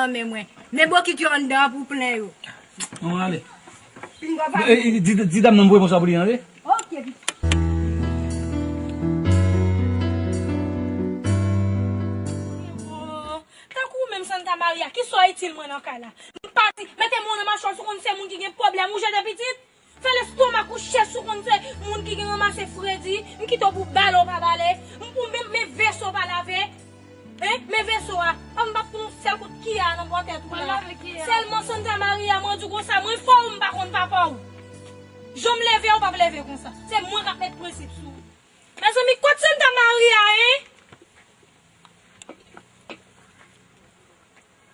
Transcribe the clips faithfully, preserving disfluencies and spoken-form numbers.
Nan men mwen. Men bokit yo anndan an pou plen yo. Manman, ale. Pinga pa. E, e, di, di dam nan m voye bonswa pou li, tande? Ok, pitit. Tankou ou menm Santa Maria, ki sa w itil mwen nan kay la? M pati, mete men w nan machwè w, si w konn se moun ki gen pwoblèm, ou jete pitit? Fè lestomak ou chèch ou konn se moun ki gen ranmase fredi, m kite w pou bale w pa bale, m pou men, men vès ou pa lave, hein, men vès ou a, an m p ap pran yon sèl kout kiya nan bò tèt ou la. Sèlman Santa Maria, mwen di w konsa, mwen fò w, m pa konn papa w. Jan m leve, ou p ap leve konsa. Se mwen k ap met prensip sou ou. Mezanmi, kot Santa Maria, hein?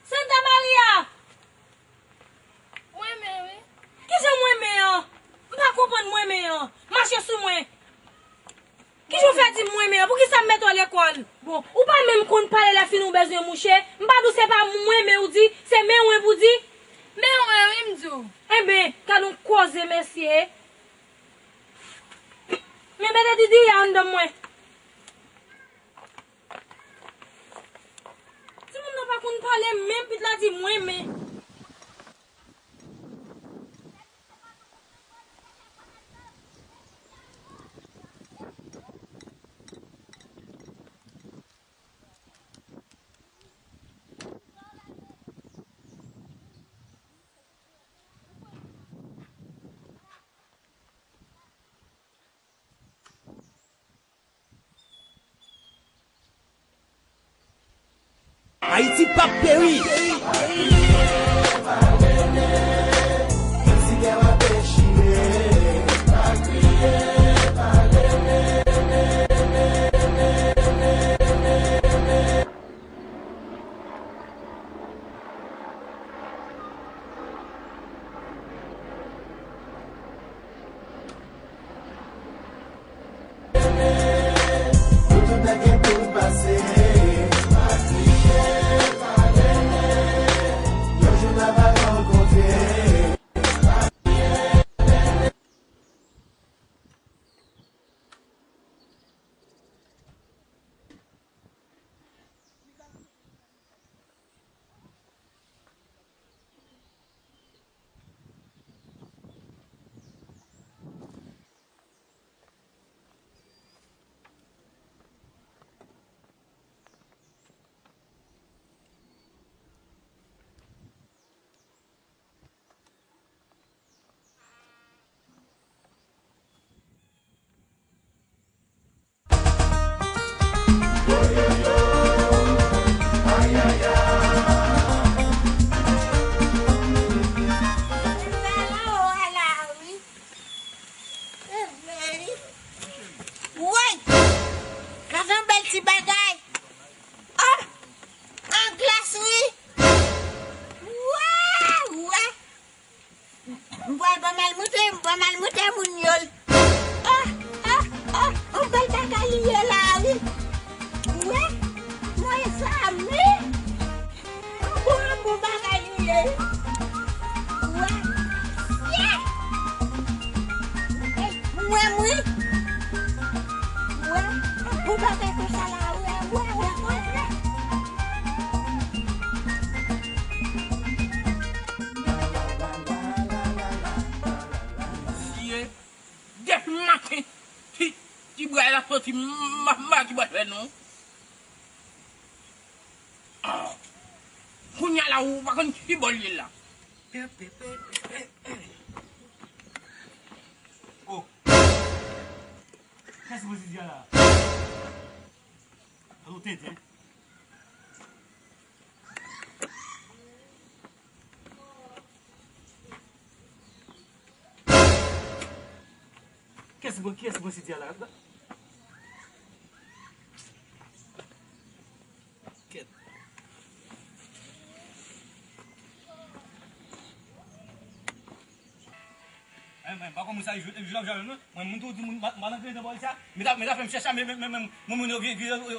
Santa Maria! Mwen menm, wi. Kijan mwen men an? M pa konprann mwen men an. Mache sou mwen. Kijan w fè di mwen men an? Poukisa m mete w lekòl? Bon, ou pa menm konn pale lè fini w bezwen mouche. M pa di w se pa mwen men ou di, se men wen pou di. Men wen, wi, m di w. Enben, gad yon koze, mesye. Men mete didi a anndan mwen. Timoun nan pa konn pale, menm pit la di mwen men. Ayiti p ap peri. Woy! Gade yon bèl ti bagay! Oh! An glas, wi! Wè! Wè! M pral ba m al moute, m pral al moute moun yo. Ah, ah, ah, yon bèl bagay li ye la, wi. Wè, mezanmi. Yon bon, yon bon bagay li ye. Wè. Yeah. Ey, mwen, mwen. Wè, yon bon bagay konsa la, wè, wè, wè, wè, wè. Mesye, depi maten, ti, ti bra la soti, m, m, m, ti bra fè non. Ah. Kounye a la, ou pa konn ki bò l ye la. Oh. Kès mwen di la? Alo, tenten. Kiyès mwen, kiyès mwen se di a la? Kèt. Mwen, mwen, pa kòmanse a jwe, jwe, jwe, non. Mwen, moun tou di moun, ma, ma nan grenn bò sa. Men ta, men ta fè m chèche, men, men, men, men, moun, moun yo vin, vin, yo, yo,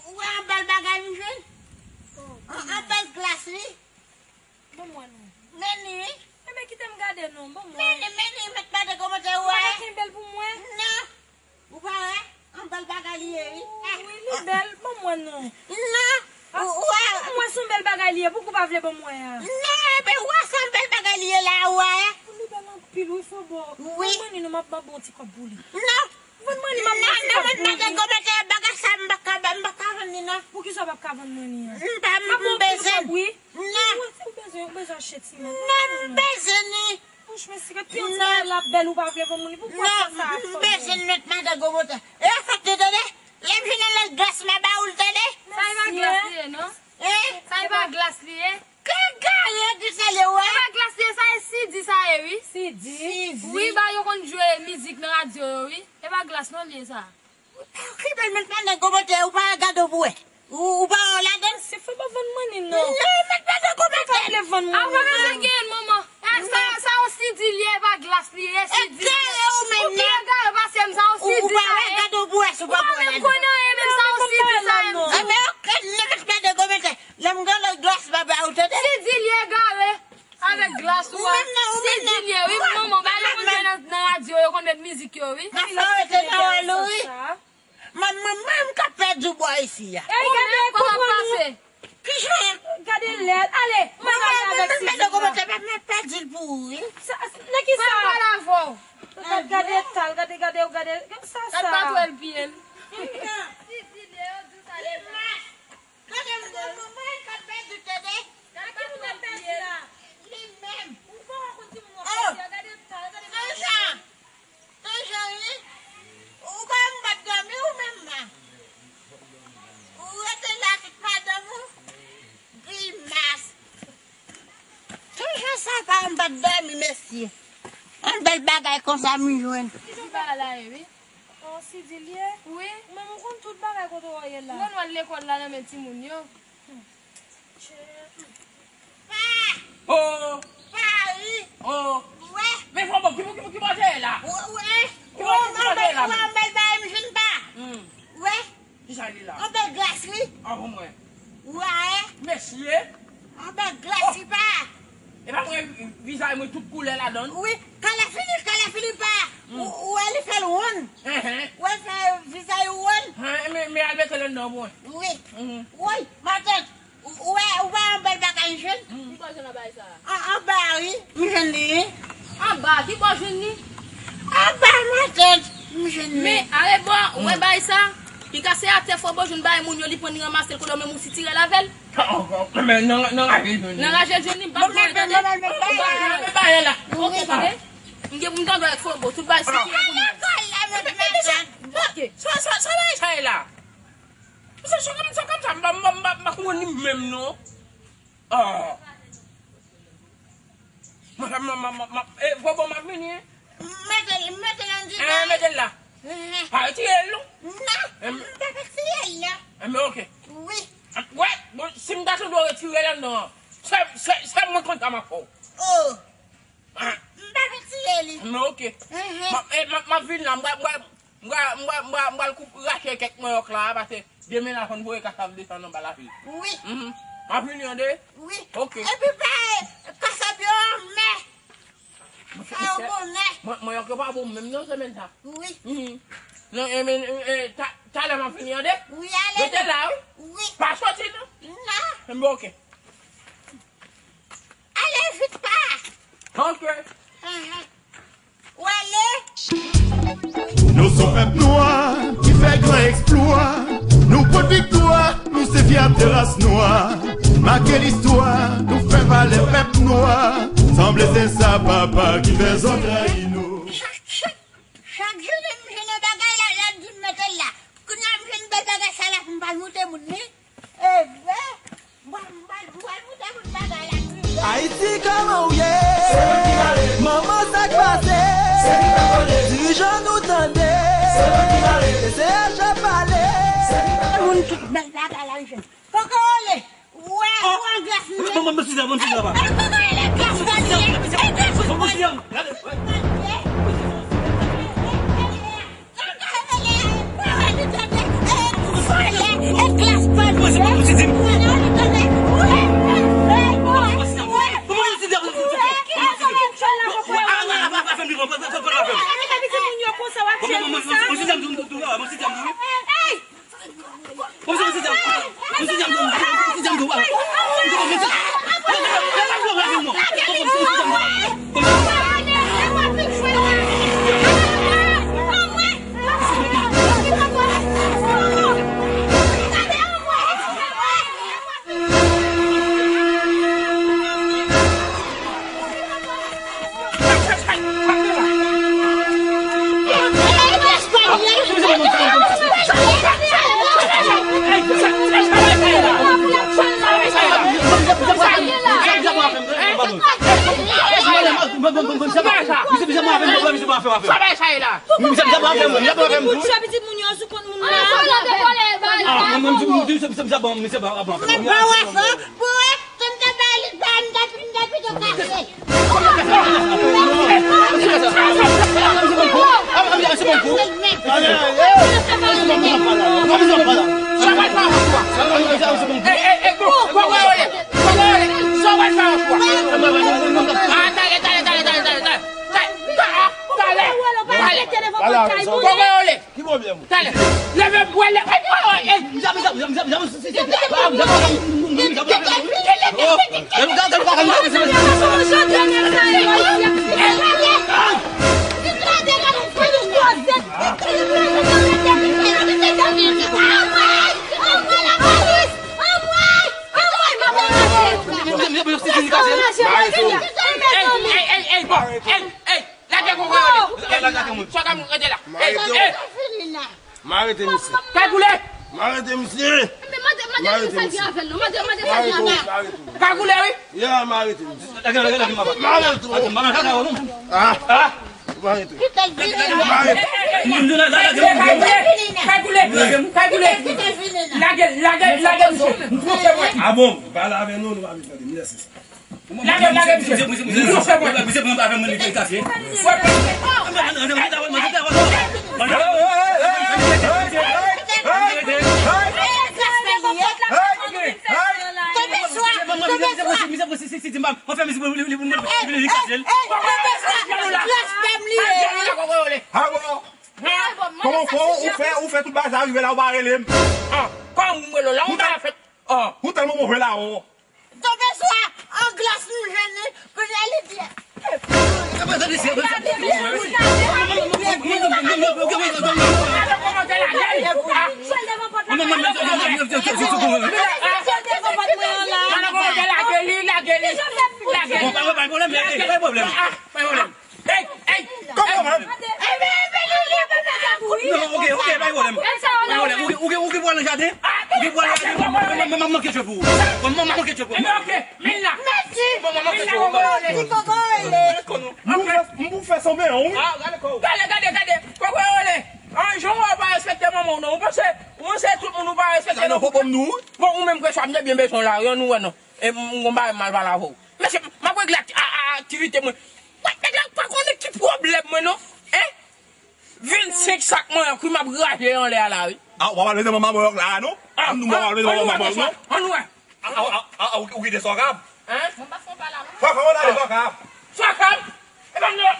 Ou wè yon bèl bagay m jwenn? Tande non, ban mwen. Men, men, men, met madan kòmantè ou wè. Ou pa ka kenbe l pou mwen? Non. Ou pa wè? Yon bèl bagay li ye, wi. Wi, li bèl, ban mwen non. Non. Ou wè? Ban mwen, se yon bèl bagay li ye. Poukò w pa vle ban mwen an? Non, enben, ou wè se yon bèl bagay li ye la, ou wè? Li bèl anpil, wi, Fobo. Wi. Ban mwen li non, m ap ban bon ti kòb pou li. Non. Vann mwen li, m ap mete kòb pou li. Non, non, non, non, non, bagay sa, m pa ka, m pa ka vann li, non. Poukisa w p ap ka vann mwen li an? M pa, m bezwen. Ap bon pou kòb, wi. Non. Ou bezwen, ou bezwen achte ti mwen. Non, m bezwen li. Franchman, si ke ti mwen la bèl, ou pa vle vann mwen li, poukisa sa a fè? Non, m bezwen met madan gwo montè. E, sa te tande? Lè m jwenn yon lòt glas, m a ba ou l, tande? Sa e pa glas li ye, non. Hein? Sa e pa glas li ye. Kagayè di sa li wè. E pa glas li ye, sa e si di sa ye, wi. Si di? Si di. Wi, ba yo konn jwe mizik nan radyo yo, wi. E pa glas non li ye sa. Ki bèl met madan gwo montè, ou pa gade w pou wè. Ou, ou pa wè w ladan l? Se fò pa vann mwen li non. Non, met madan gwo montè. Ou pa vle vann mwen li. A, ou pa bezwen genyen l, manman. A, sa, sa yon si di li ye, e pa glas li ye, si di. Egare ou menm, non? Ou pi egare pase m, sa yon si di sa ye. Ou pa wè, gade w pou wè si w pa wè ladan l. Ou pa menm konn anyen, menm sa yon si di sa ye. Enben, ok, non, met madan gwo montè. Lè m gen lòt glas, m a ba ou, tande? Si di li egare. Avèk glas ou a. Ou menm nan, ou menm nan. Si di li ye, wi, manman, ba yo konn jwe nan, nan radyo, yo konn met mizik yo, wi. Nan fè rete nan wòl ou, wi. Mwen, mwen, mwen, m ka pèdi w bò isi a. Ey, gade, kòman pase? Kijan? Gade lè l. Ale, mwen ale avèk si di la. Mwen pèdi l pou ou, wi. Sa, nan ki sa? Mwen pale avè w. Gade, gade tal, gade, gade, gade, gade sa, sa. Gade patwèl pye l. Si di li ye, yo di sa, li mas. Gade m, mwen, mwen, mwen, ka pèdi tande. Gade ki moun ap pèdi la. Li menm. Ou pa wè konn ti moun ap pèdi a, gade ta, gade. Konsa. Konsa, wi. Ou pa anba dòmi ou menm la. Ou rete la tout madanm ou. Grimas. Toujou sa pa anba dòmi, mesye. Yon bèl bagay konsa m jwenn. Ki jan bagay la ye, wi? Oh, si di l ye? Wi. Ou menm ou konn tout bagay kote w ye la. Mwen al lekòl la nan men timoun yo. Tchè. Pa! Oh! Pari! Oh! Wè! Men fò bon, ki, ki, ki bò se la? Wè! Ki bò se la? Wè yon bèl bagay m jwenn pa. Hmm. Wè! Kisa li la? Yon bèl glas wi. An bon mwen. Wè! Mesye! Yon bèl glas li pa. E pa mwen vizaj mwen tout koulè ladan l. Wi, kalafini, kalafini pa. Ou, ou wè li fè l wonn. Ou wè l fè vizaj ou wonn. Men, men al mete l anndan pou mwen. Wi. Woy, matant, ou, ou wè, ou wè yon bèl bagay m jwenn. Ki bò jwenn bagay sa? An, anba wi, m jwenn li. Anba, ki bò jwenn li? Anba, matant, m jwenn li. Men, arebò, ou wè bagay sa? Li kase atè fò bò jwenn bagay moun yo, li pran li ranmase l kote w menm ou sitirè l avè l. Men nan, nan raje jwenn li. Nan raje jwenn li, m p ap pran l, tande? Ou pa pran l, men bagay la. Ok, tande? M gen pou m tande avèk Fobo, tout bagay se kiyè pou mwen. Ok. Sa, sa, sa bagay sa ye la? Sa, sa kòm, sa kòm sa, m pa, m pa, m pa, m pa konprann li menm non. Ah. M, m, m, m, m, e, Fobo, m ap vini, wi. Mete l, mete l anndan. Eh, mete l la. Pa retire l non. Non, m pa retire l non. Enben, ok. Wi. Wè, bon, si m ta tande w retire l anndan an, se, se, se mwen konn sa m ap fè w. Oh. M pa retire li. Enben, ok. M ap, eh, m ap, m ap vin la, m pral, m pral, m pral, m pral, m pral koup, rache kèk manyòk la, paske demen la fò n voye kasav desann anba lapli. Wi. M ap vini, tande? Wi. Ok. Epi pa, eh, kasav yo anmè. Sa yo bonè. Mwen, mwen, yo pa bon menm nan semèn sa. Wi. Mhm. Non, e, men, e, ta, talè m ap vini, tande? Wi, ale. Rete la, wi. Wi. Pa soti, non? Non. Enben, ok. Ale vit, pa. Ok. Ou ale. Nou se yon pèp nwa ki fè gran eksplwa. Nou pote viktwa, nou se fyète ras nwa. Make listwa, nou fè valè pèp nwa. Sanble se sa papa ki fè zòt rayi nou. Chak, chak, chak jounen m jwenn yon bagay la, l ap di m mete l la. Kounye a m jwenn bèl bagay sa la pou m pa l montre moun li. Evre? Mwen, mwen, mwen, mwen, mwen, mwen, bagay la pi bèl. Ayiti, kòman w ye? Se nou ki pale. Manman, sa k pase? Se nou k pale. Dirijan, nou tande. Se nou ki pale. E se a jan pale. Se nou k pale. Moun tout bèl bagay la, m jwenn. Poko ole. Wè, ou an glas, m jwenn. Bon, bon, bon, Suzanne, bon, Suzanne, pa. E, e, poko ole, glas, glas, glas, glas, glas. Bon, bon, Suzanne, gade. Ki pwoblèm ou? Talè. Leve, bwè, leve. Ay, ay, ay, ay. Ey, ey, ey, ey, bon, ey, ey, lage koko yo li. Sa ka moun rete la. Ey, ey. M arete misye. Kagoule! M arete misye! M arete misye! M arete misye! Kagoule, wi! Ya, m arete misye! M arete misye! Ah! Ah! M arete! M arete! Kagoule! Kagoule! Kagoule! Lage, lage, lage misye! M twonpe mwen! Ah bon, pale avè nou, nou pa vin tande. Mèsi. Lage, lage misye. Misye pran avè mwen li te kase. Kòman fè ou fè, ou fè tout bagay sa rive la, ou pa rele m? Kòman m rele w la, ou pa fè. Ou tèlman move la, ou. Tonbe swa an glas nou jwenn li, kounye a li di. Ey, ey! Kòman? Non, ok, ok, pa gen pwoblèm. Pa gen pwoblèm. Ou gen, ou gen, ou gen pou al nan jaden? Ou gen pou al nan jaden? Mwen, mwen, mwen manke tchwe pou ou. Mwen, mwen manke tchwe pou ou. Ebyen, ok, men la. Mèsi. Mwen, mwen manke tchwe pou ou. Ti koko rele. M pou fè, m pou fè sanble, wi. Gade, gade, gade. Koko rele. An, jan w pa respekte manman w, non. Ou panse, ou panse tout moun ou pa respekte, non? Bon, ou menm, preswa, m te byen bezwen w la, wi, an nou wè, non. E m, m gon bagay m al pale avè w. Mesye, m ap regle ak, a, a, aktivite mwen. Wè, nèg la pa konnen ki pwoblèm mwen, non. Hein? Vennsenk sak manyòk, wi, m ap raje anlè a la, wi. Ah, w ap al mete manman manyòk la, non? Ah, m di w, w ap al mete manman manyòk, non? Ann wè. Ah, ah, ah, ah, ou, ou kite Sòkab? Hein? Mwen pa fè yon pa la, mwen. Sòkab, ou ale Sòkab? Sòkab! E pa m non.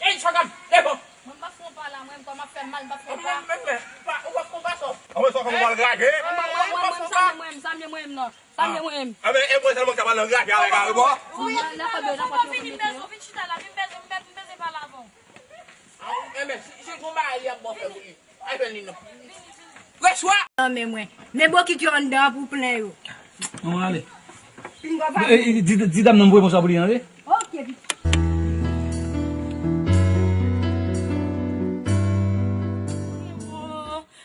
Ey, Sòkab, leve. Mwen pa fè yon pa la, mwen, kò m ap fè mal, m pa fè yon pa. Mwen, mwen, mwen, pa, ou pa fè yon pa, sò. Ah, mwen, Sòkab, ou al raje? Mwen, mwen, mwen, mwen, sa mwen, sa mwen, non. Sa m gen mwen menm. Ah, men, e mwen sèlman k ap al nan grafya avèk Arebò? Wi, nan fòm yo, nan fòm yo, vin bezwen, vin chita la, vin bezwen, m bezwen pale avè w. Ah, enben, si, si l gon bagay li ap ba w fè pou li, al jwenn li non. Preswa! Nan men mwen. Men bokit yo anndan an pou plen yo. Manman ale. Vin bò pa. E, e, di, di dam nan m voye bonswa pou li, tande? Ok, pitit.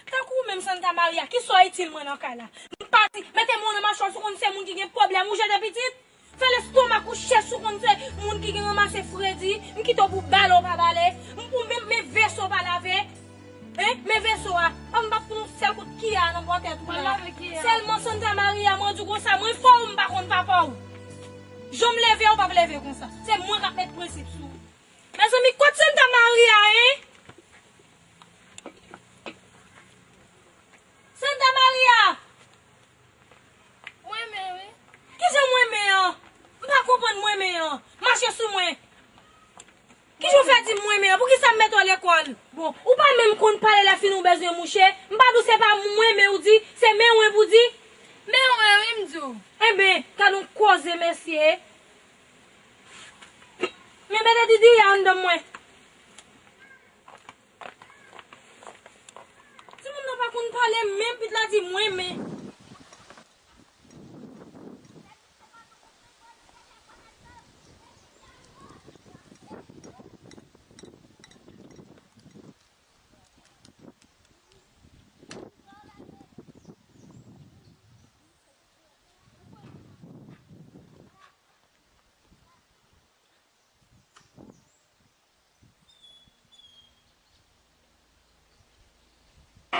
Tankou ou menm Santa Maria, kisa w itil mwen nan kay la? M pati, mete men w nan machwè w, si w konn se moun ki gen pwoblèm, ou jete pitit? Fè lestomak ou chèch, si w konn se moun ki gen ranmase fredi, m kite w pou bale w pa bale, m pou men, men veso w pa lave, hein, men veso a, an m p ap fè yon sèl kout kiya nan bò tèt ou la. Sèlman Santa Maria, mwen di w konsa, mwen fò w, m pa konn papa w. Jan m leve a, ou p ap leve konsa. Se mwen k ap met prensip sou ou. Mezanmi, kot Santa Maria, hein? Santa Maria! Mwen menm, wi. Kijan mwen menm an? M pa konprann mwen menm an. Mache sou mwen. Kijan w fè di m mwen menm an? Poukisa m mete w lekòl? Bon, ou pa menm konn pale lè fini w bezwen mouche. M pa di w se pa mwen menm ou di, se men wen pou di. Men wen, wi, m di w. Enben, gad yon koze, mesye. Men mete didi a anndan mwen. Timoun nan pa konn pale menm, pit la di mwen, men.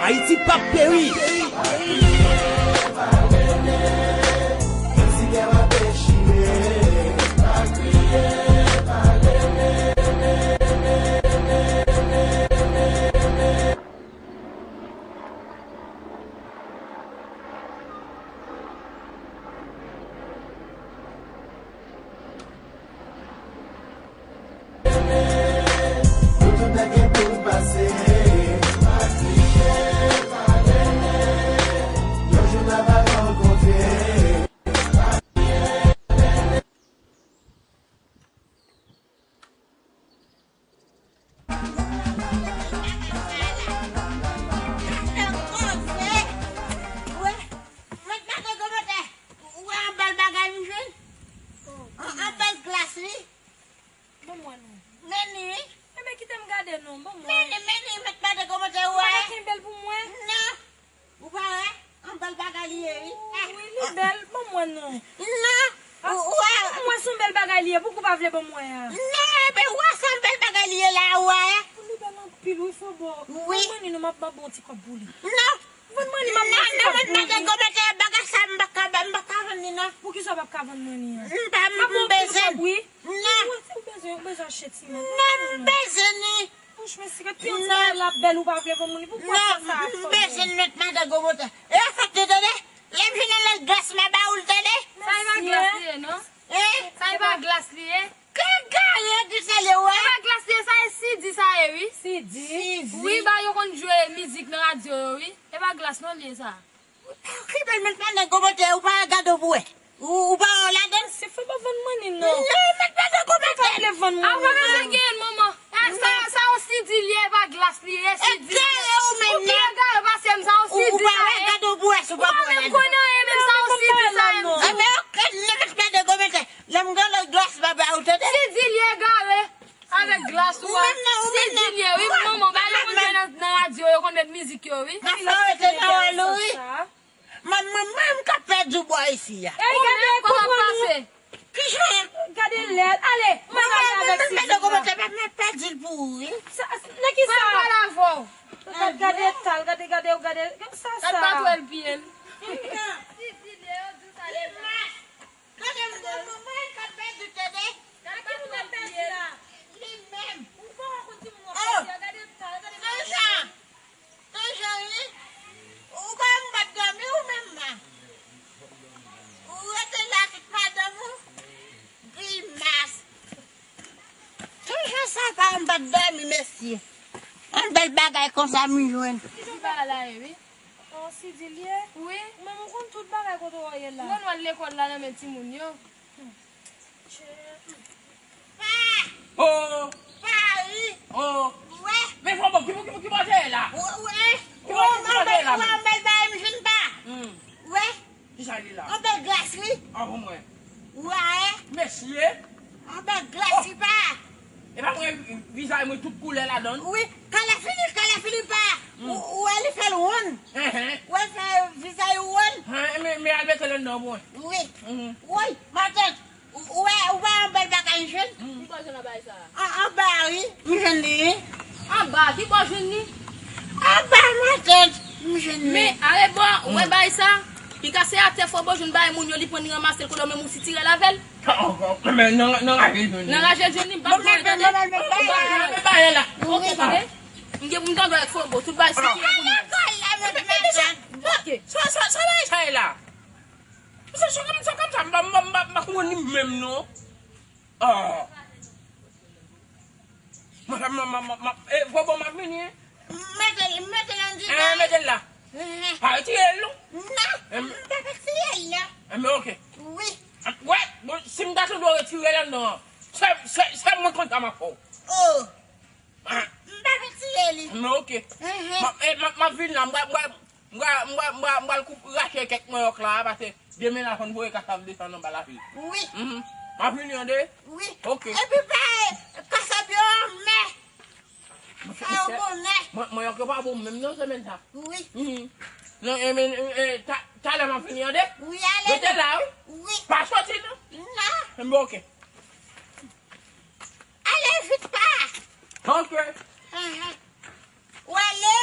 Ayiti p ap peri. Ou wè yon bèl bagay m jwenn? Yon, yon bèl glas, wi. Ban mwen non. Men li, wi. Enben, kite m gade non, ban mwen. Men li, men li, mèt mande kòmantè ou wè. Ou pa kenbe l pou mwen? Non. Ou pa wè? Yon bèl bagay li ye, wi. Wi, li bèl, ban mwen non. Non. Ou, ou wè? Ban mwen, se yon bèl bagay li ye, poukò w pa vle ban mwen an? Non, enben, ou wè se yon bèl bagay li ye la, ou wè? Li bèl anpil, wi, Fobo. Wi. Ban mwen li non, m ap ban bon ti kòb pou li. Non. Vann mwen li, m ap vann ti kòb pou li. Non, non, mèt mande kòmantè, bagay sa m pa ka, m pa ka vann li, non. Poukisa w p ap ka vann mwen li an? M pa, m bezwen. Wi. Non. Ou bezwen, ou bezwen achte timoun. Non, m bezwen li. Bouch mesye, pi yon ti bagay la bèl ou pa vle vann moun li. Poukisa sa? Non, m bezwen li, mèt mande kòmantè. E an fèt, tande, lè m jwenn yon lòt glas, m a ba ou l, tande. Sa e pa glas li ye, non? Hein? Sa e pa glas li ye? Ka gade di sa li wè. E pa glas li ye, sa e si di sa ye, wi. Si di? Si di. Wi, ba yo konn jwe mizik nan radyo yo, wi. E pa glas non li ye sa. Ki bèl mèt mande kòmantè, ou pa gade w pou wè. Ou, ou pa wè w ladann? Se fò pa vann mwen li non. Non, mèt mande kòmantè. Ou pa vle vann mwen li. A, ou pa bezwen genyen l, manman. A, sa, sa yon si di li ye, e pa glas li ye, si di. Egare ou menm, non. Ou pi egare pase m, sa yon si di sa ye. Ou pa wè, gade w pou wè si w pa wè ladann. Ou pa menm konn anyen, menm sa yon si di sa ye, manman. Enben, ok, non, mèt mande kòmantè. Lè m gen lòt glas, m a ba ou, tande. Si di li egare. Avèk glas ou a, si di li ye, wi, manman, ba yo konn jwe nan, nan radyo, yo konn met mizik yo, wi. M ap fè rete nan wòl ou, wi. Mwen, mwen, mwen, m ka pèdi w bò isi a. Ey, gade, kòman pase? Kijan? Gade lè l. Ale, mwen pale avèk si di la. Mwen pèdi l pou ou, wi. Nan ki sa? Mwen pale avè w. Gade, gade, gade, gade, gade, gade sa, sa. Gade patwèl pye l. Si di li ye, yo di sa, li mas. Gade m, mwen, mwen, mwen k ap pèdi, tande. Gade ki moun ap pèdi la. Li menm. Ou pa wè konn ti moun ap pèdi a, gade m sa, gade m sa. Toujou, toujou, wi. Ou pa yon bat dòmi, ou menm, man. Ou rete la tout madanm ou. Grimas. Toujou sa, pa yon bat dòmi, mesye. Yon bèl bagay konsa, m jwenn. Ki bagay la ye, wi. Oh, si di l ye? Wi. Ou menm ou konn tout bagay kote w ye la. Ou konn w al lekòl la nan men timoun yo. Oh! Pari! Oh! Wè! Men fò bon, ki pou, ki pou, ki pou jere la? Wè! Ki pou, ki pou jere la? Wè, yon bèl bagay m jwenn pa. Hmm. Wè! Ki sa li la? Yon bèl glas, wi. An bon mwen. Wè! Mesye! Yon bèl glas, wi, pa. E pa mwen, vizaj mwen tout koulè ladan l. Wi, kalafini, kalafini pa. Hmm. Ou, ou wè li fè l wonn. Enhen. Ou wè l fè vizaj ou wonn. Hen, men, men al mete l anndan pou mwen. Wi. Mhm. Wi, matant, ou, ou wè, ou wè yon bèl bagay jwenn. Hmm. Ki bò jwenn bagay sa? An, anba, wi, m jwenn li, wi. Anba, ki bò jwenn li? Anba, matant, m jwenn li. Men, ale bò, ou wè bagay sa? Pi kase atè fò bò jwenn bagay moun yo, li pran li ranmase l kote w menm ou sitirè l avè l. Men nan, nan raje jwenn li. Nan raje jwenn li, m p ap ba w, tande? M p ap ba w. Oke, tande? M gen pou m tande avèk Fobo, tout bagay se kiyè pou mwen. Oke. Sa, sa, sa bagay sa ye la? Sa, sa kòm, sa kòm sa, m pa, m pa, m pa, m pa konprann li menm non. Ah. M, m, m, m, m, eh, Fobo, m ap vini, hein. Mete l, mete l anndan. Eh, mete l la. Pa retire l non. Non, m pa retire l non. Enben, oke. Wi. Wè, bon, si m ta tande w retire l anndan an, se, se, se mwen konn sa m ap fè w. Oh. M pa retire li. Enben, oke. M ap, eh, m ap, m ap vin la, m pral, m pral, m pral, m pral, m pral koup, rache kèk manyòk la, paske demen la fò n voye kasav desann anba lapli. Wi. M ap vini tande. Wi. Oke. Epi pa, kasav yo anmè. Sa yo bon, men. Mwen, mwen, yo pa bon menm nan semèn sa. Wi. Mhm. Non, e, men, e, e, ta, talè m ap vini tande. Wi, ale. Rete la, wi. Wi. Pa soti, non. Non. Enben, oke. Ale vit, pa. Oke. Ahan. Ou ale.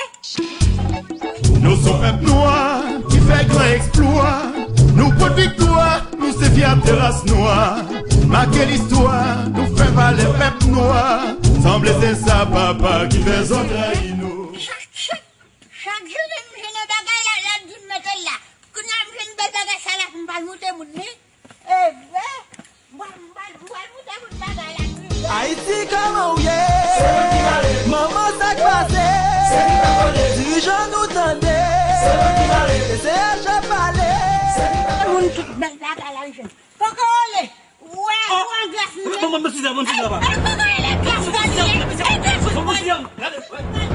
Nou se yon pèp nwa ki fè gran eksplwa. Nou pot viktwa, nou se fyète ras nwa. Make listwa, nou fè valè pèp nwa. Sanble se sa papa ki fè zòt trayi nou. Chak, chak, chak jou lè m jwenn yon bagay la, l ap di m mete l la. Kounye a m jwenn bèl bagay sa la pou m pa l montre moun li. Ebyen, m pral, m pral, m pral montre moun bagay la tou. Ayiti, kòman w ye? Manman, sa k pase? Dirijan, nou tande. E se acha pale. Moun tout bèl bagay la jwenn. Poko ole. Wè, ou an glas nou ye. Bon, bon, bon, Suzanne, bon, Suzanne, pa. Poko ole glas pa li ye. E glas pa li ye.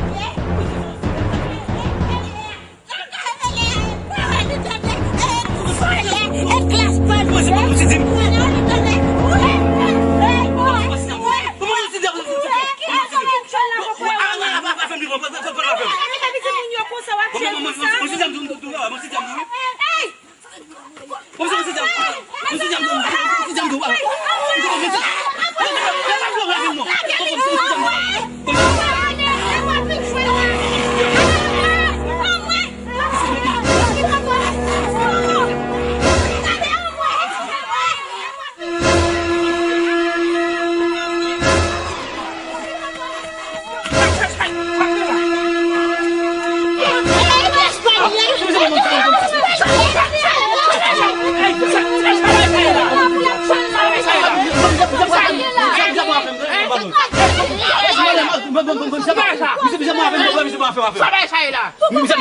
Sa bay sa ye la. Misye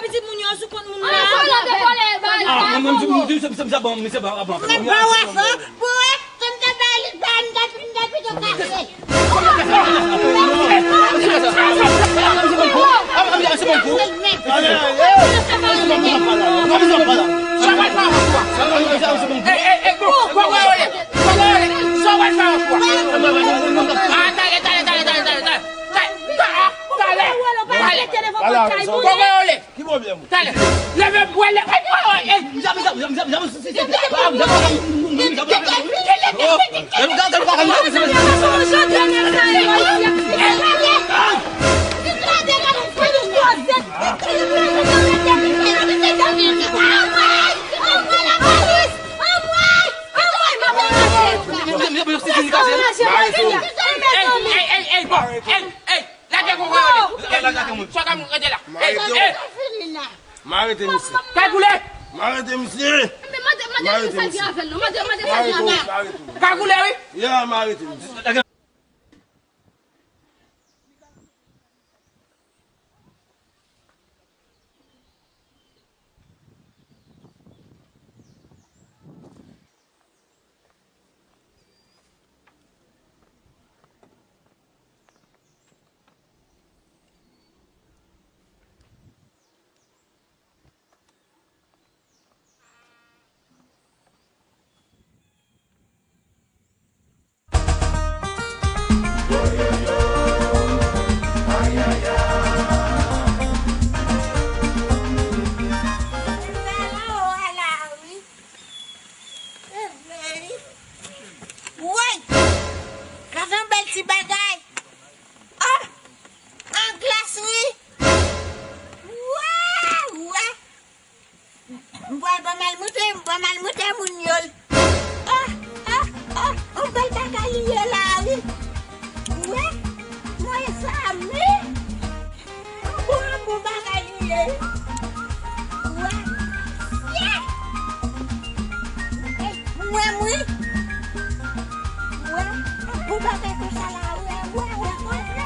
pitit moun yo sou kont moun nan. Mwen pa wè sa. Pou wè, se m te bay li, bay m te, m te pito kase. Talè, talè, talè, talè, talè, talè. Poko ole. Ki pwoblèm ou? Talè. Leve, wè, leve. Ey, ey, ey, ey, bon, ey, ey. Lage koko yo li. Lage moun, rete la. Ey, ey. M arete misye. Kagoule. M arete misye. M arete misye. Kagoule, wi. Ya, m arete misye. Woy! Gade yon bèl ti bagay! Oh! An glas, wi! Wè! Wè! M pral ban m al montre, m ban m al montre moun yo l. Oh! Oh! Oh! Yon bèl bagay li ye la, wi! Wè! Mwen sa, wi! Bon, bon bagay li ye. Wè. Yè. Ey, mwen, mwen. Wè. Bon bagay konsa la, wè, wè, wè, wè, wè.